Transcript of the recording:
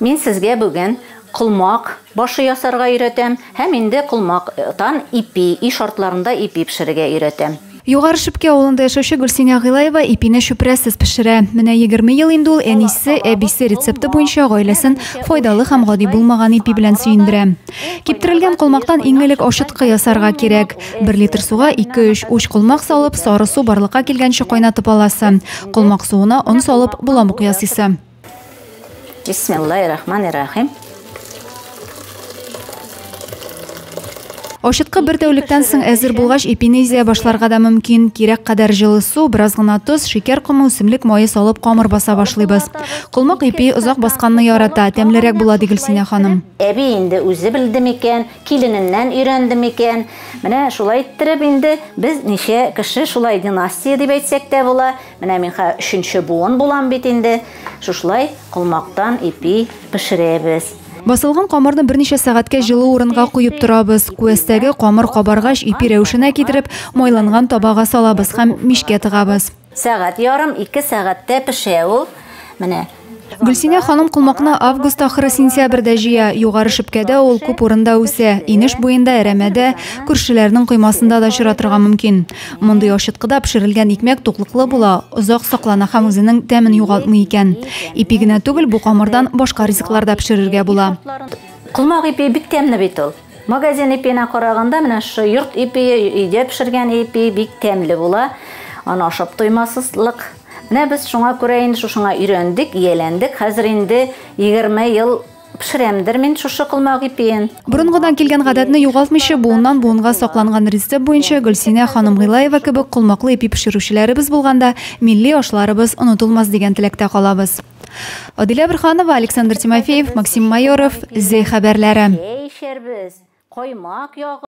Мин сезгә бүген колмак башы ясарга өйрәтәм һәм инде колмактан ипи, өй шартларында ипи пешерергә өйрәтәм. Югары Шепкә авылында яшәүче Гөлсинә Гыйлаева ипине чүпрәсез пешерә. Менә 20 ел инде ул әнисе, әбисе рецепты буенча гаиләсен файдалы һәм гади булмаган ипи белән сөендерә. Киптерелгән колмактан иң элек ачыткы ясарга кирәк. Бер литр суга 2-3 уч колмак салып, сары су барлыкка килгәнче кайнатып аласы. Колмак суына он салып, боламык ясыйсы. Бисмиллаһир-рахманир-рахим. Ачыткы бер тәүлектән соң әзер булгач, ипине изә башларга да мөмкин. Кирәк кадәр җылы су, бераз гына тоз, шикәр комы, үсемлек мае салып камыр баса башлыйбыз. Колмак ипи озак басканны ярата, тәмлерәк була, ди Гөлсинә ханым. Әби инде үзе белде микән, килененнән өйрәнде микән? Менә шулай иттереп инде без ничә кеше шулай династия дип әйтсәк тә була. Менә мин хәзер өченче буын булам бит инде. Шушылай колмактан ипи пешерәбез. Басылган камырны берничә сәгатькә җылы урынга куеп торабыз. Күәстәге камыр кабаргач, ипи рәвешенә китереп, майланган табага салабыз һәм мичкә тыгабыз. Сәгать ярым, ике сәгатьтә пешә ул. Менә. Гөлсинә ханым колмакны август ахыры сентябрьдә җыя. Югары Шепкәдә ул күп урында үсә. Инеш буенда, әрәмәдә, күршеләрнең коймасында да очратырга мөмкин. Мондый ачыткыда пешерелгән икмәк туклыклы була, озак саклана һәм үзенең тәмен югалтмый икән. Ипи генә түгел, бу камырдан башка ризыклар да пешерергә була. Колмак ипие бик тәмле бит ул. Магазин ипиенә караганда, менә шушы йорт ипие, өйдә пешергән ипи бик тәмле була. Аны ашап туймасызлык. Менә без шуңа күрә инде шушыңа өйрәндек, ияләндек. Хәзер инде 20 ел пешерәмдер мин шушы колмак ипиен. Борынгыдан килгән гадәтне югалтмыйча, буыннан буынга сакланган рецепт буенча Гөлсинә ханым Гыйлаева кебек колмаклы ипи пешерүчеләребез булганда, милли ашларыбыз онытылмас дигән теләктә калабыз. Адилә Борһанова, Александр Тимофеев, Максим Майоров, Зәй хәбәрләре. Чәй эчәрбез, каймак ягып.